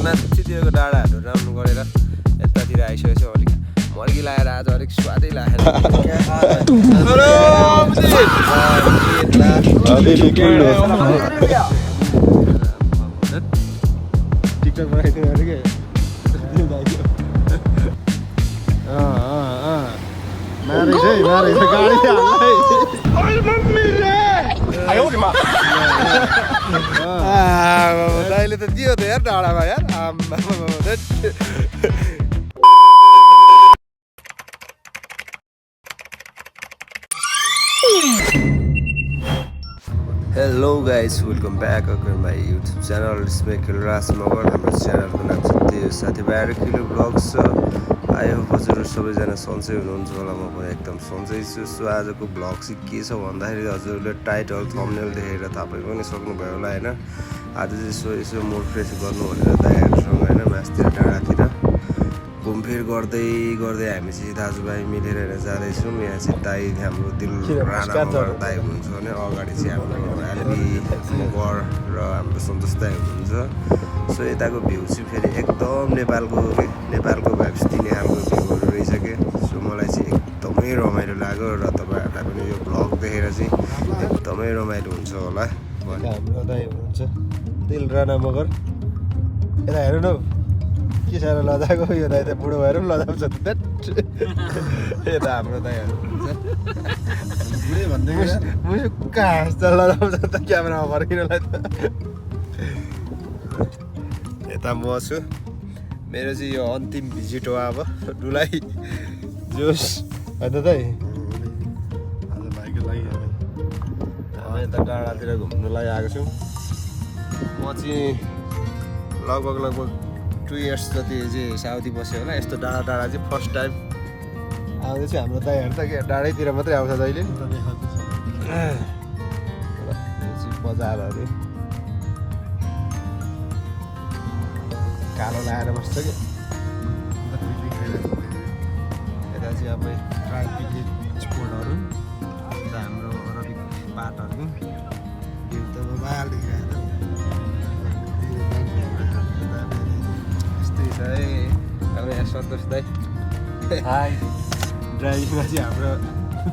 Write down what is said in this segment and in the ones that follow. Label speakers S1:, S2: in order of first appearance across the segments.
S1: माथितिरको डाँडाहरू राम्रो गरेर यतातिर आइसकेको छ। अलिक मर्गी लगाएर आज अलिक स्वादै लागेर टिकटक बनाइदिनु अरे के मारेछ गाडी दाइले त दियो त यार डाँडामा यार hello guys, welcome back again my YouTube channel स्मेकिल राज मगर। हाम्रो च्यानलको नाम छ त्यो साथीभाइहरू किलो ब्लग्स छ। आई होप हजुरहरू सबैजना सन्चै हुनुहुन्छ होला। म पनि एकदम सन्चै छु। सो आजको ब्लग चाहिँ के छ भन्दाखेरि हजुरहरूले टाइटल थम्बनेल देखेर थाहा पाइ पनि सक्नुभयो होला होइन। आज चाहिँ यसो मुड फ्रेस गर्नु भनेर दाइहरूसँग होइन मासतिर डाँडातिर घुमफिर गर्दै गर्दै हामी चाहिँ दाजुभाइ मिलेर जाँदैछौँ। यहाँ चाहिँ दाइ हाम्रो दिल राणा मगर दाइ हुनुहुन्छ भने अगाडि चाहिँ हाम्रो एलबी मगर र हाम्रो सन्तोष दाइ हुनुहुन्छ। सो यताको भ्यू चाहिँ फेरि एकदम नेपालको भाइब्स दिने खालको भ्यूहरू रहेछ क्या। सो मलाई चाहिँ एकदमै रमाइलो लाग्यो र तपाईँहरूलाई पनि यो भ्लग देखेर चाहिँ एकदमै रमाइलो हुन्छ होला। हाम्रो दाइ हुनुहुन्छ दिल राणा मगर। यता हेर्नु न के साह्रो लजाएको यो दाइ त बुढो भएर पनि लजाउँछ त। यता हाम्रो दाइहरू मुसुक्का हाँस्दा लजाउँछ त क्यामेरामा फर्किनलाई त। यता म छु, मेरो चाहिँ यो अन्तिम भिजिट हो अब डुलाई जोस् होइन दाइ। आज भाइको लागि हामी यता डाँडातिर घुम्नुलाई आएको छौँ। म चाहिँ लगभग 2 इयर्स जति चाहिँ साउदी बस्यो होला। यस्तो डाँडा चाहिँ फर्स्ट टाइम आउँदैछ। हाम्रो दाइहरू त के डाँडैतिर मात्रै आउँछ जहिले बजारहरू कालो लगाएर बस्छ कि यता चाहिँ अब ट्राई पिकनिक स्पोटहरू हाम्रो अरबिक बाटहरू भ्यू त बबाल देखिरहेको यस्तै छ है। अब यहाँ सन्तोष दाइ ड्राइभिङमा चाहिँ हाम्रो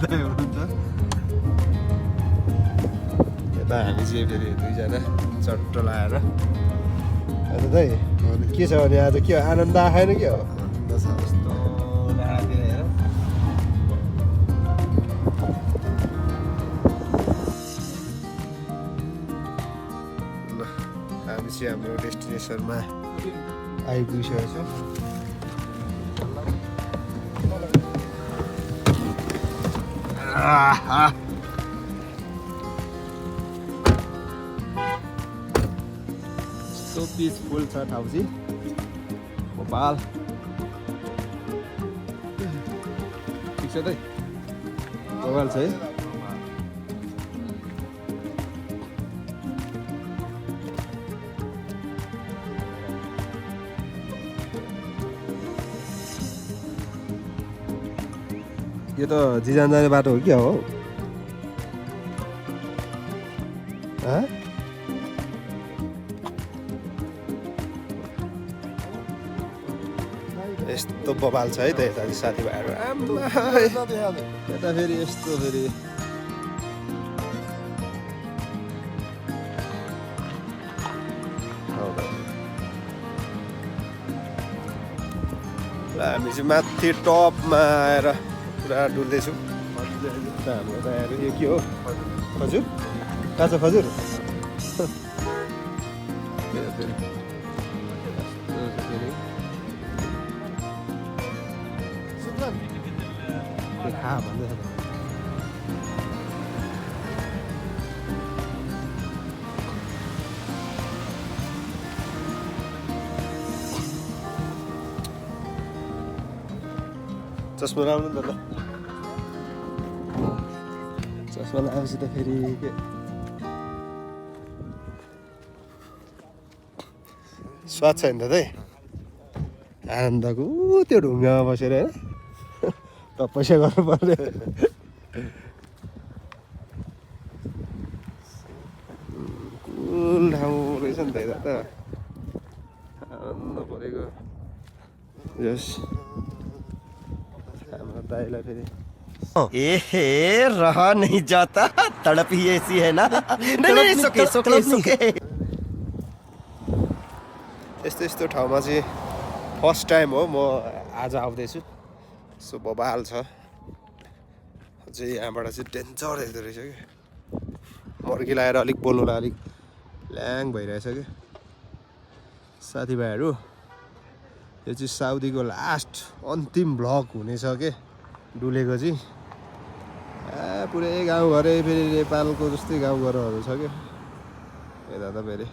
S1: दाइ हुनुहुन्छ। यता हामी चाहिँ फेरि दुईजना चट्ट लगाएर अन्त दाइ के छ भने आज के आनन्द आएन के हो? आनन्द छ यस्तो डाँडातिर हेर। ल हामी चाहिँ हाम्रो डेस्टिनेसनमा आइपुगिसकेको छौँ। यस्तो पिसफुल छ ठाउँ चाहिँ भोपाल। ठिक छ दाइ, भोपाल छ है। यो त जिजान जाने बाटो हो क्या हो? यस्तो बबाल छ है त यता साथीभाइहरू। यता फेरि यस्तो फेरि हामी चाहिँ माथि टपमा आएर पुरा डुल्दैछौँ। हाम्रो दाइहरू यो के हो? खजुर काँचो खजुर खा भन्दैछ। चस्मा लाउनु नि त ल। चस्मा लगाएपछि त फेरि के स्वाद छ नि त दाइ। आनन्दको त्यो ढुङ्गामा बसेर होइन तपस्या गर्नु पर्ने। कुल ठाउँ रहेछ नि त यता त। आनन्द परेको यस हाम्रो दाइलाई फेरि
S2: ए रहा नहीं जाता तड़प ही ऐसी है ना नहीं नहीं सोके सोके सोके
S1: यस्तो यस्तो ठाउँमा चाहिँ फर्स्ट टाइम हो म आज आउँदैछु सो बबाल छ चाहिँ यहाँबाट चाहिँ डेन्जर देख्दो रहेछ कि मर्की लगाएर अलिक बोल्नुलाई अलिक ल्याङ भइरहेछ कि साथीभाइहरू यो चाहिँ साउदीको लास्ट अन्तिम भ्लग हुनेछ के डुलेको चाहिँ पुरै गाउँघरै फेरि नेपालको जस्तै गाउँघरहरू छ क्या यता त फेरि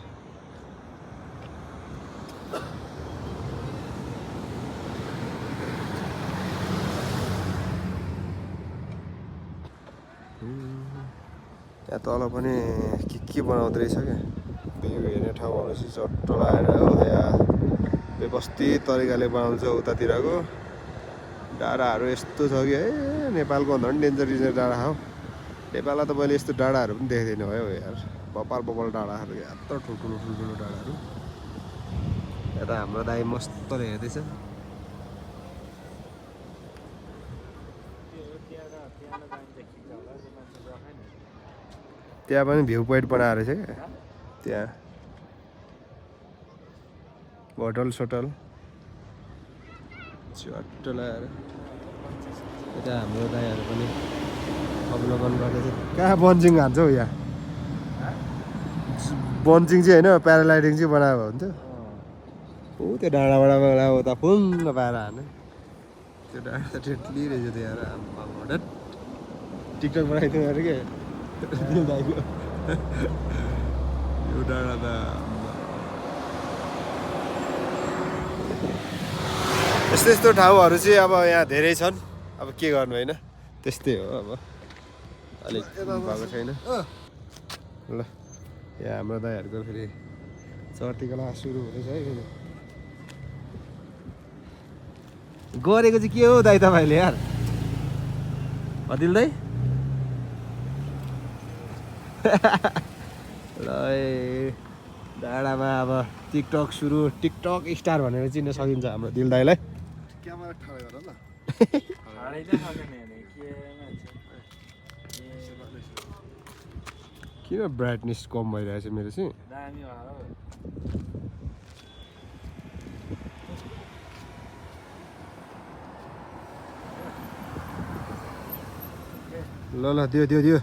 S1: यहाँ तल पनि के बनाउँदो रहेछ क्या त्यो हेर्ने ठाउँहरू चाहिँ चट्ट लगाएर हो यहाँ व्यवस्थित तरिकाले बनाउँछ उतातिरको डाँडाहरू यस्तो छ कि है नेपालको भन्दा पनि डेन्जर डेन्जर डाँडा हो नेपालमा त मैले यस्तो डाँडाहरू पनि देख्दैन भयो यार बपाल बपाल डाँडाहरू यत्रो ठुल्ठुलो ठुल्ठुलो डाँडाहरू यता हाम्रो दाइ मस्तले हेर्दैछ त्यहाँ पनि भ्यू पोइन्ट बनाएर रहेछ क्या त्यहाँ होटल सोटल चट्ट लगाएर यता हाम्रो दाइहरू पनि अवलोकन गर्दैछ कहाँ बन्चिङ हान्छ हौ यहाँ बन्चिङ चाहिँ होइन प्यारालाइडिङ चाहिँ बनाएको हुन्थ्यो ऊ त्यो डाँडाबाट उता फुल्न पाएर हाने त्यो डाँडा त ठेट्ली रहेछ त्यो यार आम्मा टिकटक बनाइदिनु अरे के दाइको यो डाँडा त यस्तो यस्तो ठाउँहरू चाहिँ अब यहाँ धेरै छन् अब के गर्नु होइन त्यस्तै हो अब अलिक भएको छैन ल यहाँ हाम्रो दाइहरूको फेरि चर्तीकला सुरु हुँदैछ है फेरि गरेको चाहिँ के हो दाइ तपाईँले यार अदिल दाइ ल डाँडामा अब टिकटक सुरु टिकटक स्टार भनेर चिन्न सकिन्छ हाम्रो दिल दाइलाई किन ब्राइटनेस कम भइरहेछ मेरो चाहिँ ल ल दियो दियो दियो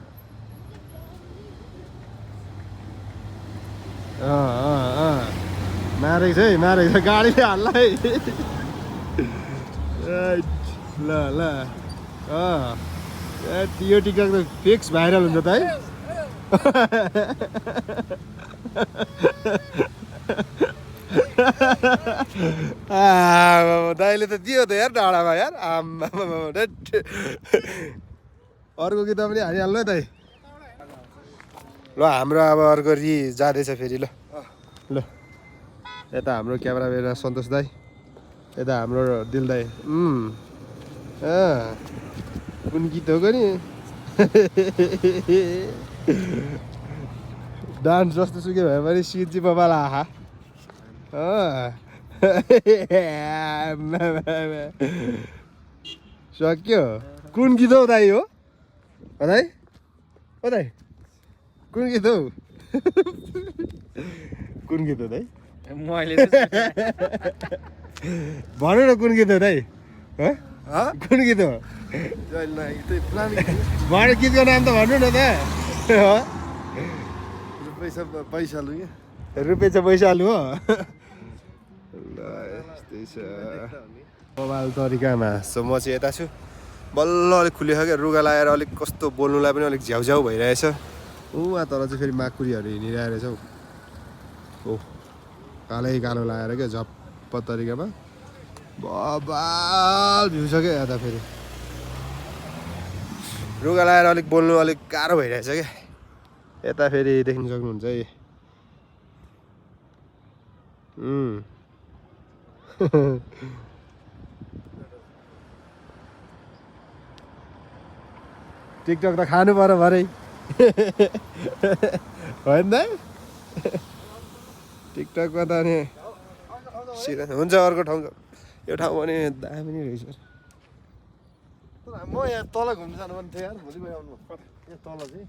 S1: मारेको छ है मारेको छ गाडीले हाल्ला है ल ल यो टिकटक त फिक्स भाइरल हुन्छ त है दाइले त दियो त यार डाँडामा यार आम्मा अर्को किताब पनि हालिहाल्नु है दाइ ल हाम्रो अब अर्को जाँदैछ फेरि ल ल यता हाम्रो क्यामेराम्यान सन्तोष दाइ यता हाम्रो दिल दाइ कुन गीत हो नि डान्स जस्तो सुके भए पनि सिन्जी बाबालाई आहा सक्यो कुन गीत हौ दाइ हो दाइ ओ दाइ कुन गीत हौ कुन गीत हो दाइ
S2: मैले
S1: भन्नु न कुन गीत हो दाइ कुन गीत हो भने गीतको नाम त भन्नु न त
S3: पैसा लु
S1: रुपियाँ छ पैसा लु हो ल यस्तै छ मोबाइल तरिकामा सो म चाहिँ यता छु बल्ल अलिक खुलेको क्या रुगा लगाएर अलिक कस्तो बोल्नुलाई पनि अलिक झ्याउझ्याउ भइरहेछ उहाँ तल चाहिँ फेरि माकुरीहरू हिँडिरहेको रहेछ हौ ओ कालै कालो लगाएर क्या झप्प तरिकामा बबाल भ्यू छ क्या यता फेरि रुगा लगाएर अलिक बोल्नु अलिक गाह्रो भइरहेछ क्या यता फेरि देख्न सक्नुहुन्छ है टिकटक त खानु पर्यो भरे होइन दाइ टिकटकमा त अनि सिधा हुन्छ अर्को ठाउँ यो ठाउँ पनि दामी नै रहेछ
S3: म यहाँ तल घुम्नु जानु पनि थियो यार भोलि म आउनु यहाँ तल चाहिँ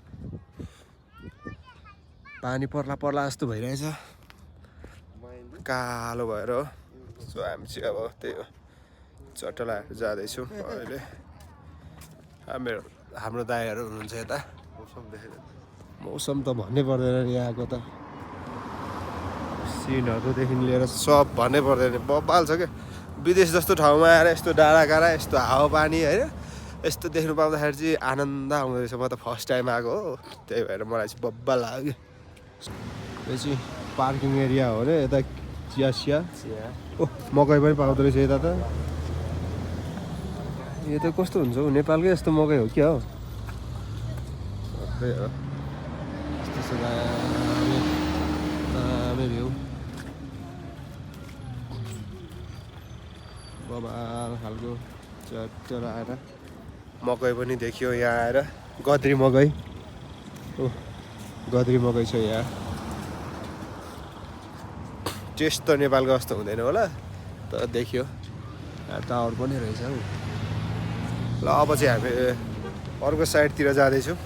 S1: पानी पर्ला पर्ला जस्तो भइरहेछ कालो भएर हो सो हामी चाहिँ अब त्यही हो चट्टलाहरू जाँदैछौँ अहिले हाम्रो दाइहरू हुनुहुन्छ यता
S3: मौसम देखेर
S1: मौसम त भन्नै पर्दैन यहाँको त सिनहरूदेखि लिएर सब भन्नै पर्दैन बब्बाल छ क्या विदेश जस्तो ठाउँमा आएर यस्तो डाँडाकाँडा यस्तो हावापानी होइन यस्तो देख्नु पाउँदाखेरि चाहिँ आनन्द आउँदो रहेछ म त फर्स्ट टाइम आएको हो त्यही भएर मलाई चाहिँ बब्बाल लाग्यो यो चाहिँ पार्किङ एरिया हो अरे यता चिया ओ मकै पनि पाउँदो रहेछ यता त यो त कस्तो हुन्छ हौ नेपालकै यस्तो मकै हो क्या हो सबै हो यस्तो दामी भ्यू बबाल खालको चट्टर आएर मकै पनि देखियो यहाँ आएर गद्री मकै ओ गद्री मकै छ यहाँ टेस्ट त नेपालको जस्तो हुँदैन होला तर देखियो टावर पनि रहेछ हौ ल अब चाहिँ हामी अर्को साइडतिर जाँदैछौँ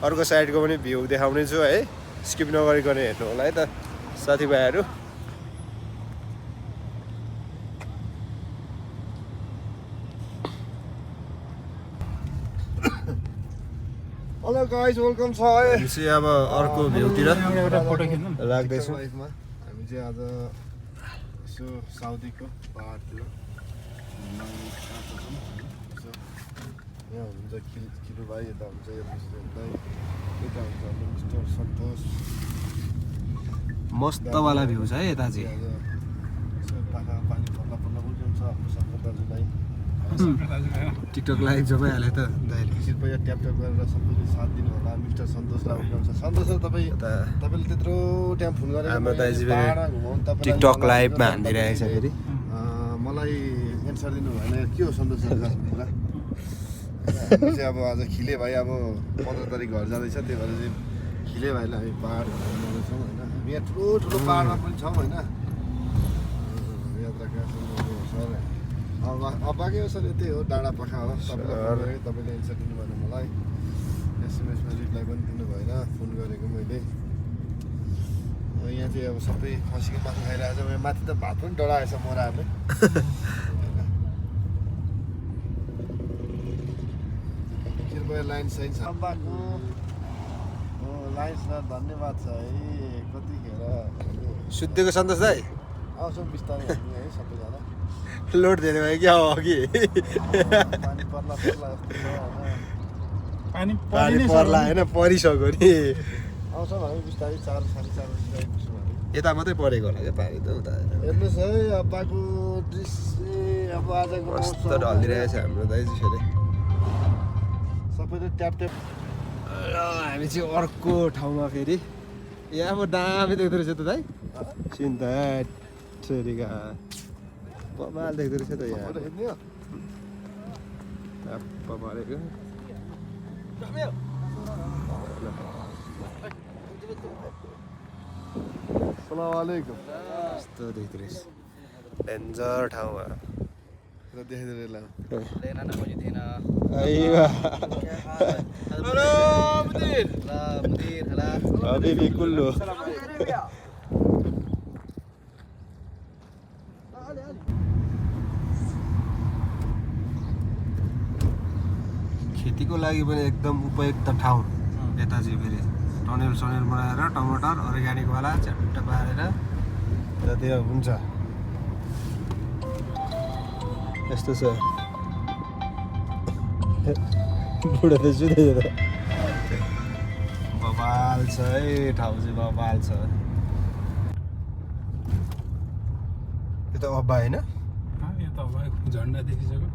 S1: अर्को साइडको पनि भ्यू देखाउने छु है स्किप नगरिकन हेर्नु होला है त साथीभाइहरू
S3: हेलो गाइस वेलकम छ है
S1: हामी चाहिँ अब अर्को भ्यूतिर राख्दैछौँ
S3: लाइफमा हामी चाहिँ आज यसो साउदीको पाहाडतिर यहाँ हुनुहुन्छ किरु भाइ यता हुन्छ यता हुन्छ मिस्टर सन्तोष
S1: मस्तवाला भ्यू छ है यता चाहिँ
S3: पाखा पानी पर्ला पर्ला पनि हुन्छ हाम्रो शङ्कर दाजुलाई
S1: टिकटक लाइभ जब हाले त दाइले
S3: कृपया ट्याप ट्याप गरेर सबैले साथ दिनु होला मिस्टर सन्तोषलाई हुनुहुन्छ सन्तोष तपाईँले त्यत्रो टाइम फोन गरेर
S1: हाम्रो दाइजी पनि टिकटक लाइभमा हानिदिइरहेको छ फेरि
S3: मलाई एन्सर दिनु भएन के हो सन्तोष दाजु कुरा हामी चाहिँ अब आज खिले भाइ अब 15 तारिक घर जाँदैछ त्यही भएर चाहिँ खिले भाइलाई हामी पाहाड घुम्न जाँदैछौँ होइन हामी यहाँ ठुलो पाहाडमा पनि छौँ होइन यात्राका सर अब बाँकी हो सर यतै हो डाँडा पाखा हो तपाईँलाई तपाईँले एन्सर दिनु भएन मलाई एसएमएसमा रिप्लाई पनि दिनु भएन फोन गरेको मैले यहाँ चाहिँ अब सबै खसीको मासु खाइरहेको छ यहाँ माथि त भात पनि डढाएछ मोराहरूले कृपया लाइन साइन छ अब्बाको लाइन्समा धन्यवाद छ है कतिखेर
S1: सुत्दिएको सन्तोष दाइ
S3: आउँछौँ बिस्तारै हामी है सबैजना
S1: लोड धेरै भयो क्या हो अघि
S3: पानी पर्ला पर्ला जस्तो छ होइन
S1: पानी पर्ला होइन परिसक्यो नि
S3: आउँछौँ हामी बिस्तारै 4 साढे 4 बजी आइपुग्छौँ हामी
S1: यता मात्रै परेको होला क्या पानी त उता
S3: हेर्नुहोस् है अब्बाको दृश्य अब आजको
S1: मस्त ढल्दिरहेछ हाम्रो दाइजी फेरि
S3: सबैले ट्याप ट्याप
S1: ल हामी चाहिँ अर्को ठाउँमा फेरि यहाँ अब दामी देख्दो रहेछ त दाइ चिन्ता छेरीका बबाल देख्दो रहेछ त यहाँ
S3: हेर्ने हो
S1: टप्प परेको
S3: सलामवालेकुम
S1: यस्तो देख्दो रहेछ डेन्जर ठाउँमा
S3: देख्दै रहेला
S1: अभी कुल्लू खेतीको लागि पनि एकदम उपयुक्त ठाउँ यता चाहिँ फेरि टनेल सनेल बनाएर टमाटर अर्ग्यानिकवाला च्याट्ट पारेर यतातिर हुन्छ यस्तो छ बुढो त सुत्दै बबाल छ है ठाउँ चाहिँ बबाल छ यो त अब्बा होइन
S4: यहाँ त अब झन्डा देखिसक्यो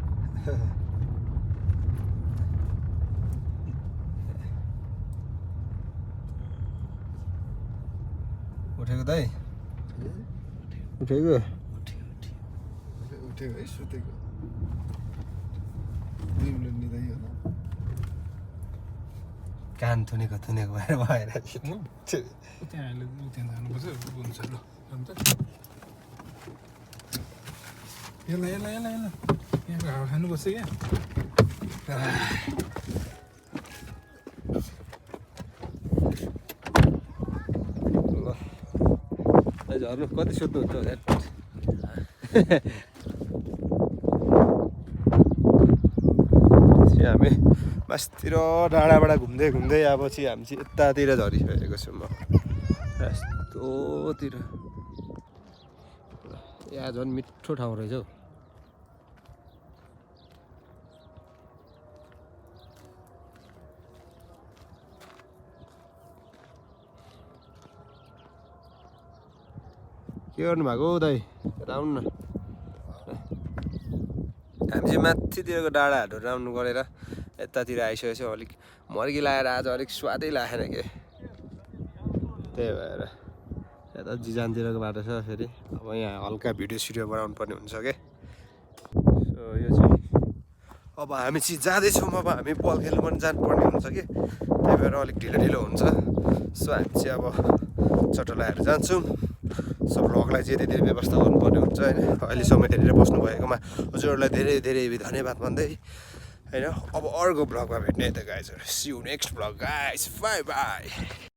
S1: उठेको दाइ उठेको
S3: उठेको है सुतेको 2 मिनट निदाइ होला
S1: कान थुनेको भएर भएन
S4: त्यहाँ अहिले त्यहाँ जानुपर्छ हुन्छ ल अन्त यसलाई यहाँको हावा खानुपर्छ क्या
S1: ल झर्नु कति सोध्नुहुन्छ हामी मासतिर डाँडाबाट घुम्दै घुम्दै अब चाहिँ हामी चाहिँ यतातिर झरिसकेको छौँ म यस्तोतिर यहाँ झन् मिठो ठाउँ रहेछ हौ के गर्नु भएको हौ दाइ राउन्ड न हामी चाहिँ माथितिरको डाँडाहरू राउन्ड गरेर यतातिर आइसकेको छौँ अलिक मर्की लगाएर आज अलिक स्वादै लागेन के त्यही भएर यता जिजानतिरको बाटो छ फेरि अब यहाँ हल्का भिडियो सिडियो बनाउनु पर्ने हुन्छ के सो यो चाहिँ अब हामी चाहिँ जाँदैछौँ अब हामी बल खेल्नु पनि जानुपर्ने हुन्छ कि त्यही भएर अलिक ढिलो ढिलो हुन्छ सो हामी चाहिँ अब चट्ट लगाएर जान्छौँ सो भ्लगलाई चाहिँ धेरै व्यवस्था गर्नुपर्ने हुन्छ होइन अहिलेसम्म हेरेर बस्नुभएकोमा हजुरहरूलाई धेरै धेरै धन्यवाद भन्दै होइन अब अर्को भ्लगमा भेट्ने त गाइजहरू see you next vlog guys bye by